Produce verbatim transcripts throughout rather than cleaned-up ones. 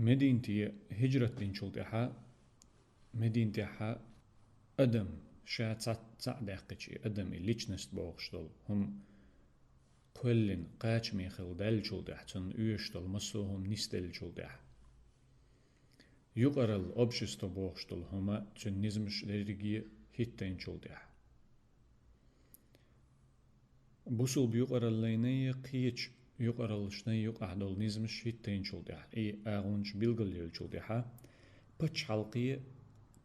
Мединате хӀижрат динчул тӀаьхьа, Мединатехьа адам, ша цхьа, цхьаъ даьккхича, и адам, и личность бохуш долу хӀума кхоьллина, кхачаме хилла даьллачул тӀаьхьа, цунна оьшуш долу массо а хӀума нисделлачул тӀаьхьа, юкъаралла, общество бохуш долу хӀума, цуьнан низамаш дерриге хӀиттайначул тӀаьхьа, бусулба юкъараллайнай, кхечу юкъараллашнай юкъахь долу низамаш хӀиттайначул тӀаьхьа, и агӀончаш билгалъевллачул тӀаьхьа, пачхьалкхе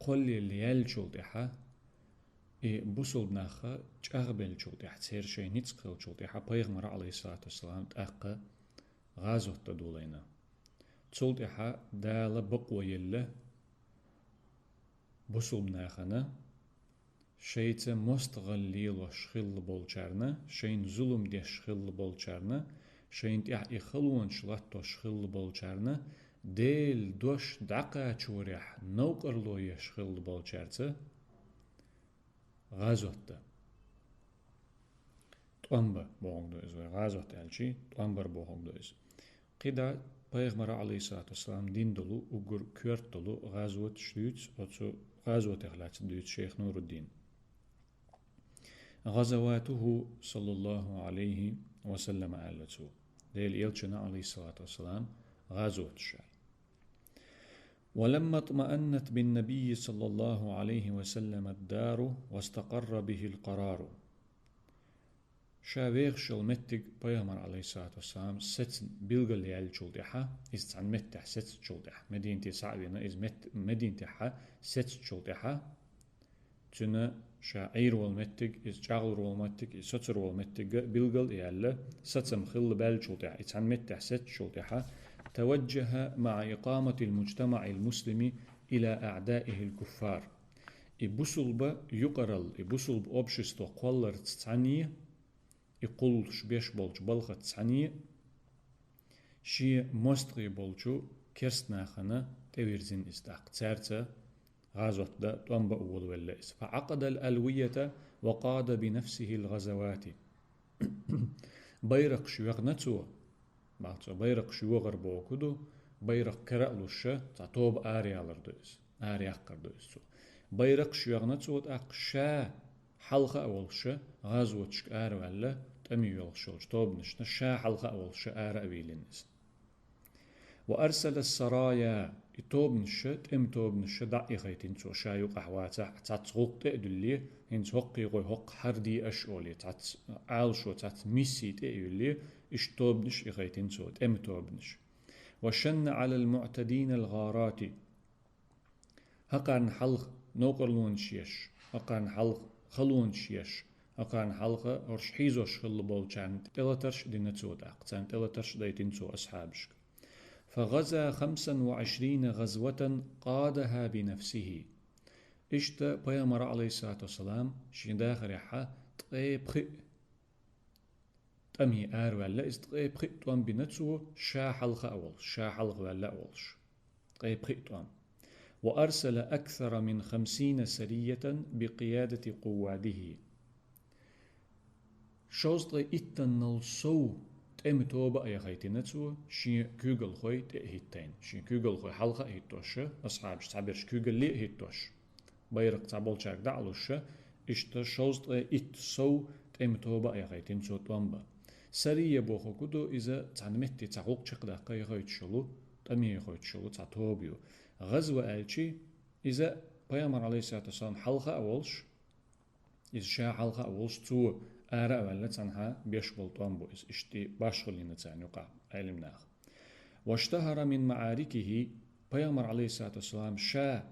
кхоллаелла яьллачул тӀаьхьа, и бусулба нах чӀагӀбеллачул тӀаьхьа, церан шайн ницкъ хиллачул тӀаьхьа, пайхамара, Ӏалайхиссалату вассалам, тӀаккха гӀазот дан долийна. Цул тӀаьхьа Дала бакъо елла бусулба нахана, шайца мостагӀалла лелош хилла болчарна, шайна зулам деш хилла болчарна, шайна тӀехь и халонаш латтош хилла болчарна, Делан дош дӀакхачорехь новкъарло еш хилла болчаьрца гӀазот дан. ТӀом бан бохург ду иза вай, гӀазот аьлчи, тӀом бар бохург ду иза. КхидӀа пайхамара, Ӏалайхиссалату вассалам, дина долу уггар коьрта долу гӀазоташ дуьйцу, оцу гӀазотех лаьцна дуьйцу шайх Нуруддин. «ГӀазаватуху, саллаллаху Ӏалайхи ва саллама», аьлла цо. Делан элчана, Ӏалайхиссалату вассалам, гӀазоташ аьлла. «ولما اطمأنت بالنبي صلى الله عليه وسلم الدار واستقر به القرار». Ша вехаш йолу меттиг пайхамар, Ӏалайхиссалату вассалам, сецна билгал яьллачул тӀаьхьа, иза цхьана меттехь сецначул тӀаьхьа, Мединате схьа а вина, иза мет-, Мединатехьа сецначул тӀаьхьа, цуьнан ша Ӏийр волу меттиг, иза чӀагӀлур волу меттиг, иза соцур волу меттиг билгал а яьлла, сацам хилла баьллачул тӀаьхьа, и цхьана меттехь сецначул тӀаьхьа, «توجه مع إقامة المجتمع المسلم إلى أعدائه الكفار». И бусулба юкъаралла, и бусулба общество кхолларца цхьаьна, и кхуллуш беш болчу балхаца цхьаьна, шен мостагӀий болчу керстанахана тӀевирзина иза тӀаккха. Цаьрца гӀазот дан, тӀом бан волавелла иза. «فعقد الألوية وقاد بنفسه الغزوات». Байракхаш йоьхна цо, бах цо, байракхаш йогӀар бохург ду, байракх кара а луш, цхьа тоба араялар ду иза, араяккхар ду иза цо. Байракхаш йоьхна цо тӀаккха, ша хьалха а волуш, гӀазоташка араваьлла, тӀаме йолуш йолчу тобанашна, ша хьалха а волуш, ара а вийлина иза. «وأرسل السرايا», и тобанаш, тӀеман тобанаш дӀа а яхийтина цо, ша юкъахь вацахь а, цхьацца гӀуллакх тӀе а дуьллий, хӀинца хӀокхуьнгой хӀокху хьарде аш олий, цхьацца Ӏалашо, цхьацца миссий тӀе а юьллий, иштта тобанаш а яхийтина цо, тӀеман тобанаш. «وشن على المعتدين الغارات». ХӀокхарна хьалха новкъарлонаш еш, хӀокхарна хьалха халонаш еш, хӀокхарна хьалха хӀорш хьийзош хилла болчарна тӀелатарш а дина цо тӀаккха, царна тӀелатарш а дайтина цо асхьабашка. «فغزا خمسا وعشرين غزوة قادها بنفسه». Иштта пайхамара, Ӏалайхиссалату вассалам, шен дахарехьа ткъе пхиъ тӀаме араваьлла, иза ткъе пхиъ тӀом бина цо, ша хьалха а волуш, ша хьалха ваьлла а волуш. Ткъе пхиъ тӀом. «وأرسل أكثر من خمسين سرية بقيادة قواده». Шовзткъе иттаннал сов тӀеман тоба а яхийтина цо, шен куьйгалхой тӀе а хӀиттийна, шен куьйгалхой хьалха а хӀиттош, асхьабаш цхьаберш куьйгалле а хӀиттош, байракх цхьаболчаьрга дӀа а луш, иштта шовзткъе итт сов тӀеман тоба а яхийтина цо тӀом бан. Сария бохург ду иза, цхьана метте цхьа гӀуллакх чекхдаккха яхийтуш йолу, тӀаме яхийтуш йолу цхьа тоба ю. ГӀазва аьлчи, иза пайхамар, Ӏалайхиссалату вассалам, хьалха а волуш, иза ша хьалха а волуш, цо ара а ваьлла, цхьанхьа беш болу тӀом бу иза, иштта башхаллина царна юкъахь Ӏелимнаха. «واشتهر من معاركه», пайхамар, Ӏалайхиссалату вассалам, ша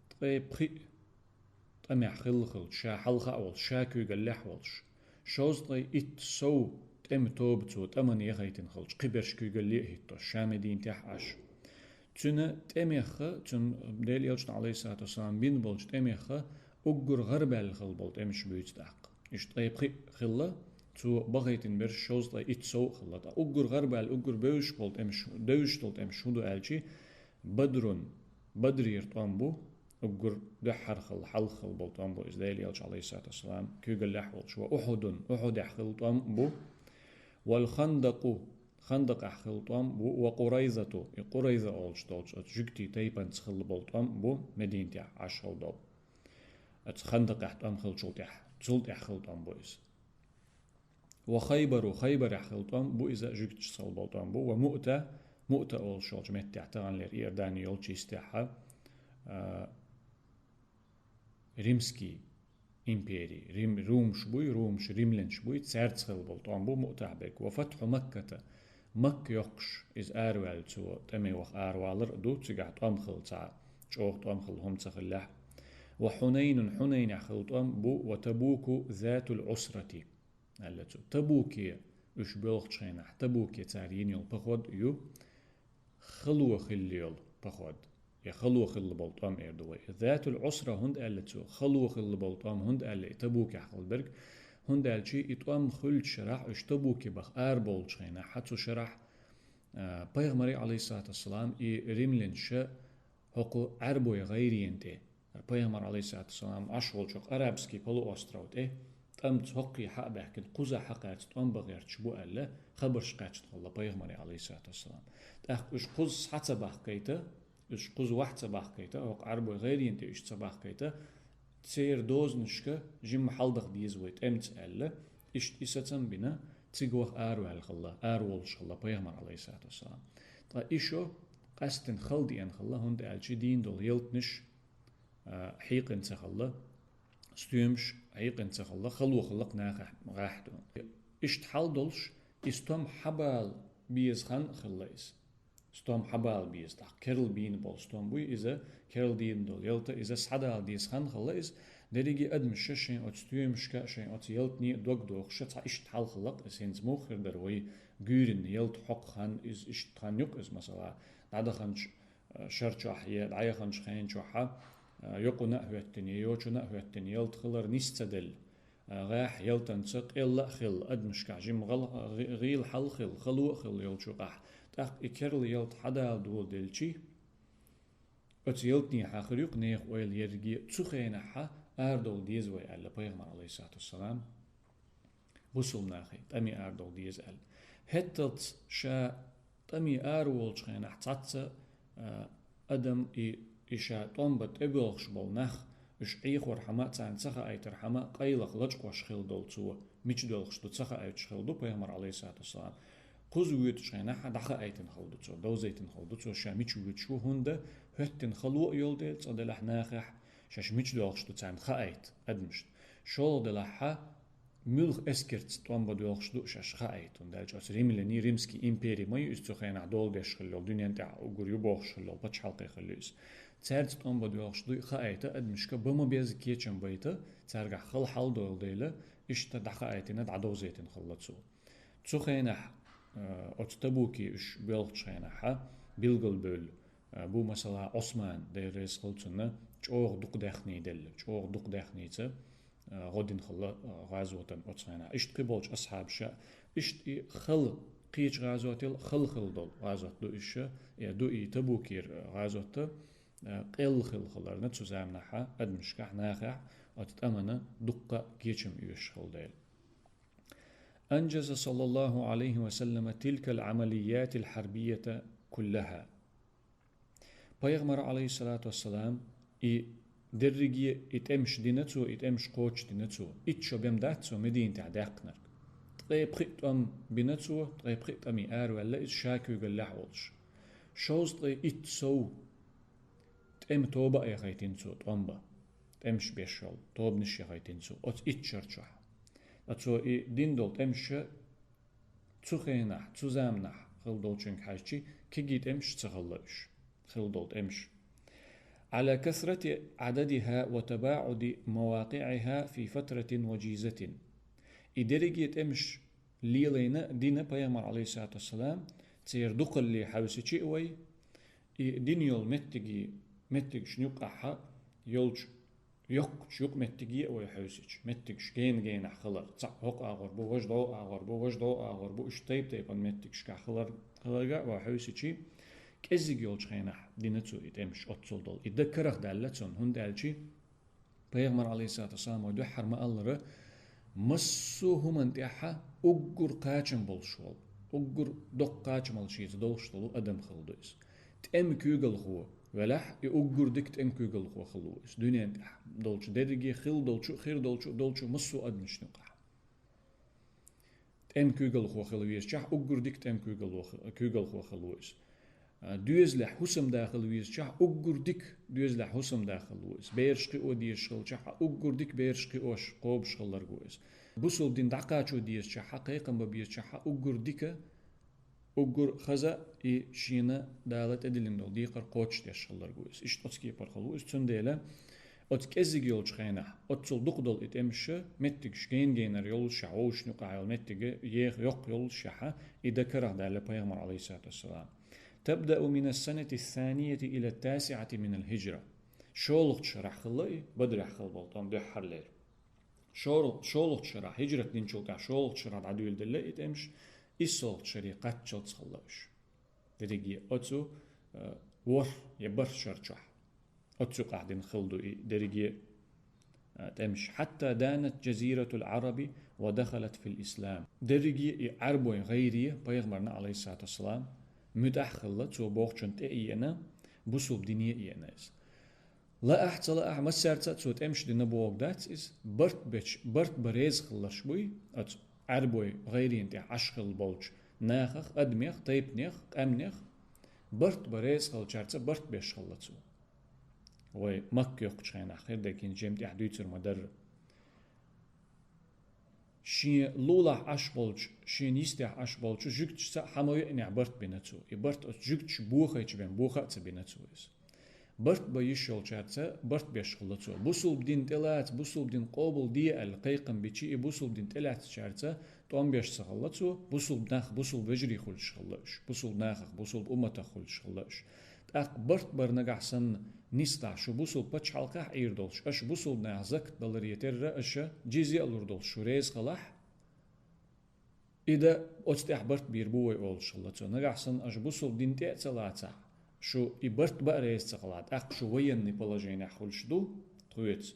ткъе пхиъ тӀамехь хилла хилча, ша хьалха а волуш, ша куьйгаллехь а волуш, шовзткъе итт сов тӀеман тоба цо тӀамна яхийтина хилча, кхиберш куьйгалле а хӀиттош, ша Мединатехь Ӏаш. Цуьнан тӀемех, цуьнан, Делан элчано, Ӏалайхиссалату вассалам, бина болчу тӀемех уггар гӀарабаьлла хилла болу тӀемаш буьйцу тӀаккха. Иштта ткъе пхиъ хилла, цо бахийтина берш шовзткъе итт сов а хилла. Ткъа уггар гӀарабаьлла, уггар бевзаш болу тӀемаш, девзаш долу тӀемаш хӀун ду аьлчи, Бадрун, Бадрера тӀом бу, уггар дуьххьара хилла, хьалха хилла болу тӀом бу иза, Делан элча, Ӏалайхиссалату вассалам, куьйгаллехь а волуш, ва Ухьудун, Ухьудехь хилла тӀом бу, вал Хандакъу, Хандакъехь хилла тӀом бу, ва Къурайзату, и Къурайза олуш долчу оцу жуьгтийн тайпанца хилла болу тӀом бу Мединатехь Ӏаш хилла долу. Оцу Хандакъехь тӀом хиллачул тӀаьхьа, цул тӀаьхьа хилла тӀом бу иза. Ва Хайбару, Хайбарехь хилла тӀом бу иза, жуьгташца хилла болу тӀом бу, ва Муъта, Муъта олуш йолчу меттехь таханлера Иордани йолчу йистехьа, а, римский импери, Рим, румаш буй, румаш, римлянаш буй, цаьрца хилла болу тӀом бу Муътахь берг. Ва фатхьу Макката, Макка йоккхуш, иза араваьлла цо, тӀаме ваха аравалар а ду, цигахь тӀом хилла цхьа, чӀогӀа тӀом хилла хӀума ца хиллехь. Ва Хьунайнун, Хьунайнехь хилла тӀом бу, ва Табуку затул Ӏусрати, аьлла цо. Табуке уьш боьлхучу хенахь, Табуке цара йина йолу поход ю, хало хилла йолу поход, я хало хилла болу тӀом эр ду вай. Затул Ӏусра хӀунда аьлла цо, хало хилла болу тӀом хӀунда аьлла и Табукехь хилла берг, хӀунда аьлча и тӀом хуьлучу шарахь уьш Табуке баха арабовлучу хенахь, хьан цу шарахь, а, пайхамаре, алейхиссалату вассалам, и римлянаш хӀокху Ӏаьрбойн гӀайренна тӀе, пайхамар, алейхиссалату вассалам, Ӏаш волчу арабский полуостров тӀе, тӀамца хӀокхе хьа а баьхкина, кхуза хьакхаьрца тӀом бан гӀерташ бу аьлла, хабарш кхаьчна хилла пайхамаре, алейхиссалату вассалам. ТӀаккха уьш кхуза схьа ца бахкайта, уьш кхуза вахь ца бахкайта, хӀокху Ӏаьрбойн гӀайренна тӀе уьш ца бахкайта, церан дозанашка жимма хьалдаха деза вай тӀемца аьлла, иштта и сацам а бина, цига ваха араваьлла хилла, араволуш хилла пайхамар, алейхиссалату вассалам. Ткъа и шо къаьсттина хала деана хилла, хӀунда аьлча дийна долу ялтанаш, а, хьийкъина ца хилла, стоьмаш хьийкъина ца хилла, хало хилла-кх нахехь гӀахь ду. Иштта хьал долуш, и стом хьабала беза хан а хилла иза. Стом хьабала беза, тӀаккха керла бийна болу стом буй иза, керла дийна долу ялта, иза схьадала деза хан хилла иза, дерриге а адамаш шайн оцу стоьмашка, шайн оцу ялтане а дог дохуш, цхьа иштта хьал хилла-кх иза, хӀинца муха хир дара вай, гуьйренна ялта хӀокху хан, иза иштта хан ю-кх иза, масала, дӀадаханчу, э, шар чохь я дӀаяханчу хен чохьа, э, йокъана а хӀоьттина, я йочана а хӀоьттина ялта хилар нис ца делла, э, гӀехь ялтанца къелла а хилла, адамашкахь жимма гӀал-, гӀи-, гӀийла хьал хилла, хало а хилла йолчу юкъахь, тӀаккха и керла ялта хьадала доладелчи, оцу ялтане хьан хир ю-кх нехан ойла ерриге, цу хенахьа арадовла деза вай аьлла пайхамар, алейхиссалату вассалам. Бусулнахе тӀаме арадовла деза аьлла. ХӀетталц ша тӀаме араволчу хенахь цхьацца, а, адам и, и ша тӀом бан тӀебоьлхуш болу нах, уьш Ӏехорхьама а, царна ца хаийтархьама а, къайлаха лачкъош хилла долу цо, мича доьлхуш ду ца хаийтуш хилла ду пайхамар, алейхиссалату вассалам. Кхуза воьдучу хенахь дӀахаийтина хилла ду цо, довзийтина хилла ду цо, ша мича воьдуш ву, хӀунда хӀоьттина хало а йолу дела, цкъа делахь нахехь, шаьш мича доьлхуш ду царна хаийта адамашна. ШолгӀа делахьа, муьлха эскарца тӀом бан доьлхуш ду шаьш хаийта, хӀунда аьлча оцу римляне, римский импери ма ю иза цу хенахь дола деш хилла йолу, дуьнен тӀехь уггар ю бохуш хилла йолу пачхьалкхе хилла ю иза. Цаьрца тӀом бан доьлхуш ду хаийта адамашка, бан ма безза кечам байта, цаьргахь хала хьал долу дела, иштта дӀахаийтина, дӀадовзийтина хилла цо. Цу хенахь, э, оцу Табуке уьш боьлхучу хенахьа, билгалбевлла, э, бу, масала, Ӏусман, Дела реза хуьлда цунна, чӀогӀа дукха даьхни делла, чӀогӀа дукха даьхница, э, гӀо дина хилла, э, гӀазотан оцу хенахь. Иштта кхиболчу асхьабаша, иштта и хала кхечу гӀазотел хала хилла долу гӀазот ду уьш, э, ду и Табукера гӀазот, э, къелла хилла хиларна цу заманахьа адамашкахь, нахехь, оцу тӀамана дуккха кечам оьшуш хилла дела. أنجز صلى الله عليه وسلم تلك العمليات الحربية كلها. Пайхамар, алейхиссалату вассалам, и дерриге и тӀемаш дина цо, и тӀемаш кхочушдина цо. Итт шо бен дац цо Мединатехь даьккхинарг. Ткъе пхиъ тӀом бина цо, ткъе пхиъ тӀаме араваьлла иза ша куьйгаллехь волуш. Шовзткъе итт сов тӀеман тоба а яхийтина цо, тӀом бан. ТӀемаш беш йолу тобанаш яхийтина цо оцу итт шар чохь. Ткъа цо и дина долу тӀемаш цу хенахь, цу заманахь хилла долчуьнга хьаьжчи, кегий тӀемаш ца хилла уьш, хилла долу тӀемаш. على كثرة عددها وتباعد مواقعها في فترة وجيزة. И дерриге тӀемаш лелайна а дина пайхамар, алейхиссалату вассалам, церан дукхалле хьаьвсичи а вай, и дина йолу меттиги-, меттигашна юккъахьа йолчу йоккхачу юкъаметтиге а вай хьаьвсичи, меттигаш гена-генахь хилар, цхьаъ хӀокху агӀор бу, важа дӀо агӀор бу, важа дӀо агӀор бу, уьш тайп-тайпана меттигашкахь хилар, хиларга а вай хьаьвсичи, кӀеззиг йолчу хенахь дина цо и тӀемаш оццул долу. И даг карах даьлла цунна, хӀунда аьлчи пайхамар, алейхиссалату вассалам, вай дуьххьара ма-аллара, массо а хӀуманна тӀехьа уггар кхачам болуш волу, Уггар доккхача мел шийца долуш долу адам хилла ду иза. ТӀеман куьйгалхо велахь, и уггар дика тӀеман куьйгалхо хилла ву иза. Дуьнен тӀехь долчу дерриге хилла долчу, хир долчу, долчу массо а адамашна юкъахь. ТӀеман куьйгалхо хила везачохь, уггар дика тӀеман куьйгало-, куьйгалхо хилла ву иза. А, доьзалехь хӀусамда хила везачохь, уггар дика доьзалехь хӀусамда хилла ву иза. Бераш кхио дезаш хилчахь, уггар дика бераш кхиош, кхобуш хилларг ву иза. Бусалба дин дӀакхачо дезачохь, кхайкхам бан безачохь, уггар дика, уггар хаза и шена Дала тӀедиллина долу декхар кхочушдеш хилларг ву иза. Иштта оцу кепара хилла ву иза. Цундела оцу кӀеззиг йолчу хенахь, оццул дукха долу и тӀемаш, меттигаш гена-генара йолушшехь, вовшашна юкъахь йолу меттиг еха йоккха йолушшехь, и дан карахь даьлла пайхамар, алейхиссалату вассалам. تبدأ من السنة الثانية إلى التاسعة من الهجرة. ШолгӀачу шарахь хилла и, Бадрехь хилла болу тӀом дуьххьарлера. ШолгӀа-, шолгӀачу шарахь, хӀижрат динчул тӀаьхьа шолгӀачу шарахь дӀадуьйладелла и тӀемаш, иссолгӀачу шаре кхаччалц хилла уьш. Дерриге оцу, э, ворхӀ я бархӀ шар чохь. Оцу юкъахь дина хилла ду и дерриге, э, тӀемаш. حتى دانت جزيرة العرب ودخلت في الإسلام. Дерриге и Ӏарбойн гӀайре пайхамарна, алейхиссалату вассалам, муьтӀахь хилла, цо бохучунна тӀе а еана, бусалба дине а еана иза. Лаахь, ца лаахь, массаьрца а цо тӀемаш дина бохург дац иза, барт бечу, барт бан реза хилларш буй, оцу Ӏарбойн гӀайренна тӀехь Ӏаш хилла болчу нахах, адамех, тайпанех, къаьмнех, барт бан реза хиллачаьрца барт беш хилла цо. Вай Макка йоккхучу хенахь хир дерг хӀинца жимма тӀехь дуьйцур ма-дарра. Шен лулахь Ӏаш болчу, шен йистехь Ӏаш болчу жуьгташца а хьан ма веанехь барт бина цо. И барт оцу жуьгташа бохайча бен, боха а ца бина цо иза. Барт бан йиш йолчаьрца барт беш хилла цо. Бусалба дин тӀелаца, бусалба дин къобалде аьлла кхайкхам бичи, и бусалба дин тӀелаьцначаьрца тӀом беш ца хилла цо. Бусалба нах, бусалба вежарий хуьлуш хилла уьш. Бусалба нахах, бусалба умматах хуьлуш хилла уьш. ТӀаккха барт бар нагахь санна нисдахь, шу бусалба пачхьалкхехь Ӏийр долуш, аша бусалба наха закат даларе терра, аша джизья а лур долуш, шу реза хилахь, и дан оцу тӀехь барт бийр бу вай олуш хилла цо. Нагахь санна аша бусалба дин тӀе а ца лацахь, шу и барт бан а реза ца хилахь, тӀаккха шу военный положенехь хуьлуш ду тхоьца,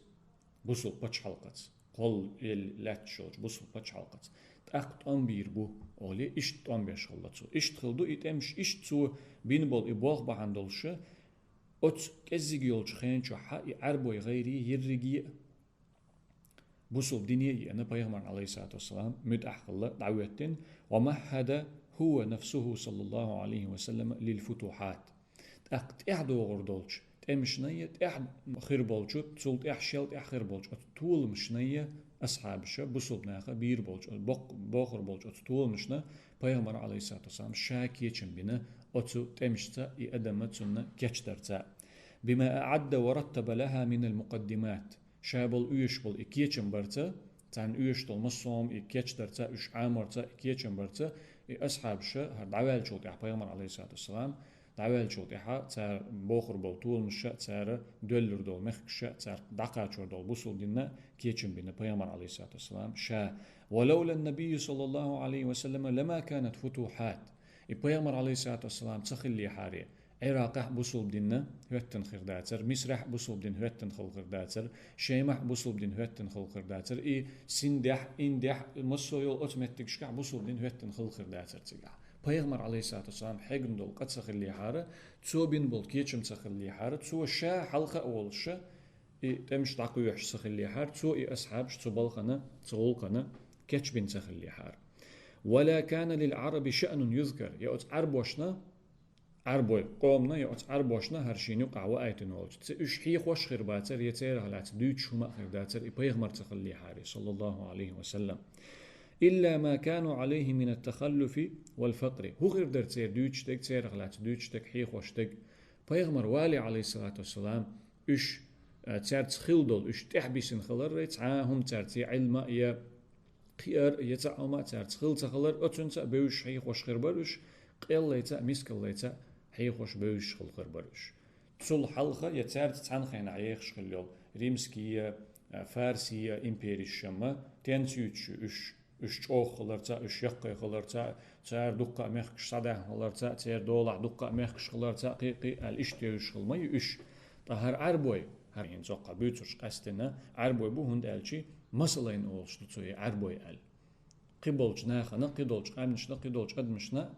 бусалба пачхьалкхаца, кхолла елла лаьтташ йолчу бусалба пачхьалкхаца. ТӀаккха тӀом бийр бу, олий, иштта тӀом беш хилла цо. Иштта хилла ду и тӀемаш, иштта цо бина болу и болх бахьана долуша, оцу кӀеззиг йолчу хен чохь и Ӏарбойн гӀайре ерриге а бусалба дине а еана, пайхамарна, алейхиссалату вассалам, муьтӀахь хилла, дӀахӀоьттина, ومهد هو نفسه صلى الله عليه وسلم للفتوحات. ТӀаккха тӀаьхьадогӀур долчу тӀемашна я, тӀаьхьа хир болчу, цул тӀаьхьа шел тӀаьхьа хир болчу оцу толамашна я, асхьабаша, бусалба наха бийр болчу, оцу боккх-, бохур болчу оцу толамашна пайхамар, алейхиссалату вассалам, ша кечам бина оцу тӀемашца и адамна цунна кечдарца. بما أعد ورتب لها من المقدمات. Ша болу оьшуш болу и кечам барца, царна оьшуш долу массо а хӀума и кечдарца, уьш Ӏаморца, и кечам барца, и асхьабаша хӀара дӀаваьллачул тӀаьхьа пайхамар, алейхиссалату вассалам, дӀаваьллачул тӀаьхьа цара бохур болу толамаша, цара доьллур долу мехкаша, цара дӀакхачор долу бусалба динна кечам бина пайхамар, алейхиссалату вассалам, ша. ولولا النبي صلى الله عليه وسلم لما كانت فتوحات. И пайхамар, алейхиссалату вассалам, ца хиллехьара, Ӏиракъехь бусалба динна хӀоьттина хир дацара, Мисрехь бусалба дин хӀоьттина хила хир дацара, Шемахь бусалба дин хӀоьттина хила хир дацара, и Синдехь, Индехь, массо а йолу оцу меттигашкахь бусалба дин хӀоьттина хила хир дацара цигахь. Пайхамар, алейхиссалату вассалам, хьегна долу къа ца хиллехьара, цо бина болу кечам ца хиллехьара, цо ша хьалха а волуша, и тӀемаш дӀакхоьхьуш ца хиллехьара, цо и асхьабаш цу балхана, цу гӀуллакхана кечбина ца хиллехьара. ولا كان للعرب شأن يذكر. Я оцу Ӏарбошна, Ӏарбой къомана, я оцу Ӏарбошна, хӀара шена юкъахь ваийтина волчу, ца-, уьш хьехош хир бацара, я церах лаьцна дуьйцуш хӀума а хир дацара, и пайхамар ца хиллехьара, саллаллаху алейхи ва саллам. إلا ما كانوا عليه من التخلف والفقر. ХӀун хир дара церан дуьйцуш дерг, церах лаьцна дуьйцуш дерг, хьехош дерг? Пайхамар вале, алейхиссалату вассалам, уьш, а, цаьрца хилла долу, уьш тӀаьхьабисина хилар, цхьа а хӀума цаьрца я Ӏилма, я кхиар, я цхьа а хӀума цаьрца хилла ца хилар, оцунца а бевзаш хьехош хир бара уьш, къеллайца а, мискаллайца а хьехош бевзаш хила хир бара уьш. Цул хьалха я цаьрца цхьана хенахь ехаш хилла йолу римский я, а, фарси я империш шамма, тенцуьйтуш уьш, уьш чӀогӀа хиларца, уьш яккхий хиларца, цара дуккха а мехкаш схьадаьхна хиларца, церан долахь дуккха а мехкаш хиларца, кхин а, кхин а аьлла, иштта евзаш хила ма ю уьш. Ткъа хӀара Ӏарбой, хӀара хӀинца цоккха буьйцурш къаьстина, Ӏарбой бу, хӀунда аьлча масалайна олуш ду цо и Ӏарбой аьлла. кхы болчу нахана, кхы долчу къаьмнашна, кхы долчу адамашна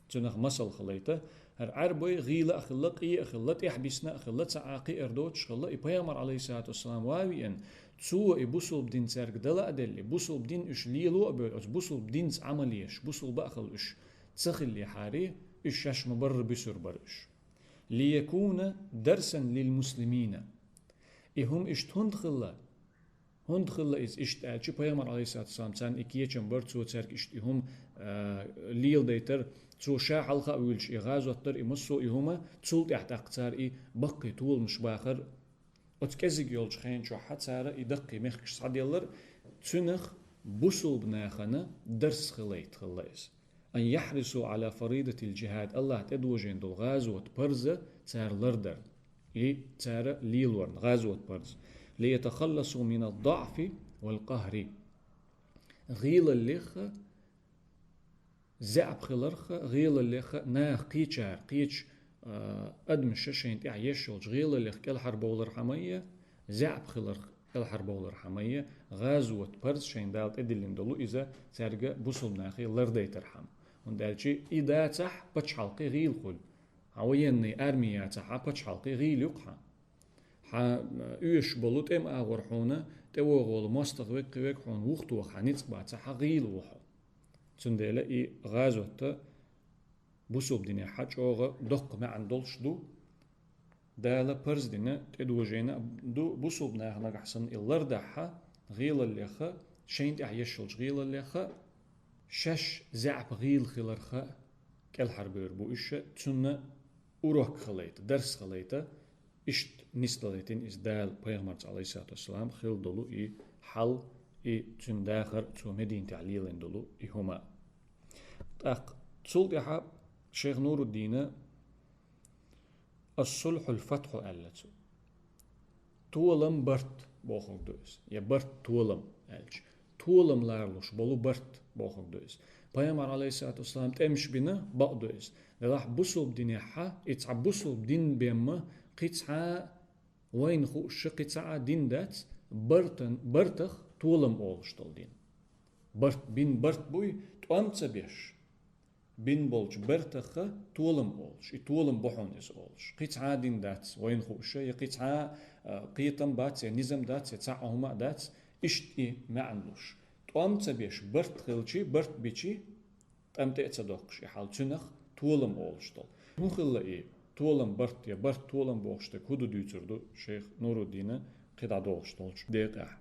цунах масал хилийта. ХӀара Ӏаьрбой гӀийла а хилла, къе а хилла, тӀехь бисна а хилла, цхьа а кхиар доцуш хилла, и пайхамар, алейхиссалату вассалам, ван а веана, цо и бусулба дин цаьрга дала а делли, бусулба дин уьш лело а бевлла, оцу бусулба динца Ӏамал еш, бусулба а хилла уьш ца хиллехьара, уьш шаьш ма-барра буьсур бара уьш. «Лиякуна дарсан лил муслимина». И хӀума иштта хӀунда хилла? ХӀунда хилла иза иштта аьлча, пайхамар, алейхиссалату вассалам, царна и кечам бар, цо цаьрга иштта и хӀума, а, леладайтар, цо ша хьалха а вуьйлуш и гӀазот дар, и массо а и хӀума, цул тӀаьхьа тӀаккха цара и баккхий толамаш бахар, оцу кӀезиг йолчу хенчохь цара и даккхий мехкаш схьаделлар, цуьнах бусулба нахана дарс хилийта хилла иза. «Ан яхьрису Ӏала фаридатил джихад», Аллах тӀедожийна долу гӀазот парза цара лардар. И цара лелорна гӀазот парза. «Лиятахалласу минад-даъфи вал-къахри». ГӀийлаллеха, заьӀап хиларха, гӀийлаллеха наха кхечара, кхечу, а, адамаша шайна тӀехь еш йолчу гӀийлаллех кӀелхьарбовлархьама я, заьӀап хиларх кӀелхьарбовлархьама я, гӀазот парз шайна Дала тӀедиллина долу иза цаьрга бусулба нахе лардайтархьама. ХӀунда аьлча и дацахь пачхьалкхе гӀийла хуьлу. Хьан военный арми яцахь, хьан пачхьалкхе гӀийла ю-кх хьан. Хьан, э, оьшуш болу тӀеман агӀор хьуна, тӀевогӀу волу мостагӀа веккхи вега хьуна вухтоха хьан ницкъ бацахь, хьан гӀийла ву хьо. Цундела и гӀазотта бусулба динехь чӀогӀа доккха маьӀна долуш ду. Дала парз дина, тӀедожийна ду, бусулба наха нагахь санна и лардахьа, гӀийлаллеха, шайна тӀехь еш йолчу гӀийлаллеха, шаьш заьӀап гӀийла хиларха кӀелхьарбевр бу уьш, цунна урок хилийта, дарс хилийта, иштта нисдалийтина иза Дала пайхамарца, алейхиссалату вассалам, хилла долу и хьал, и цуьнан дахар, цо Мединатехь лелийна долу и хӀума. ТӀаккха цул тӀаьхьа шайх Нуруддина «Ас-сулхьул фатхьу» аьлла цо. Толам барт бохург ду иза, я барт толам аьлча. Толам ларалуш болу барт бохург ду иза. Пайхамар, алейхиссалату вассалам, тӀемаш бина бакъ ду иза. Делахь бусулба динехьа, и цхьа бусулба дин бемма, кхин цхьа вайна хууш кхин цхьа а дин дац, бартан-, бартах толам олуш долу дин. Барт, бин барт буй, тӀом ца беш. Бин болчу бертаха толам олуш, и толам бу хьуна иза олуш. Кхин цхьа а дин дац вайна хууш, я кхин цхьа а, а, кхетам бац, я низам дац, я цхьа а хӀума а дац, иштта и маьӀна луш. ТӀом ца беш, барт хилчи, барт бичи, тӀам тӀе а ца доккхуш, и хьал цуьнах толам олуш долу. ХӀун хилла и толам барт, я барт толам бохуш дерг хӀун ду дуьйцур ду шайх Нуруддина кхидӀа долуш долчу декъехь.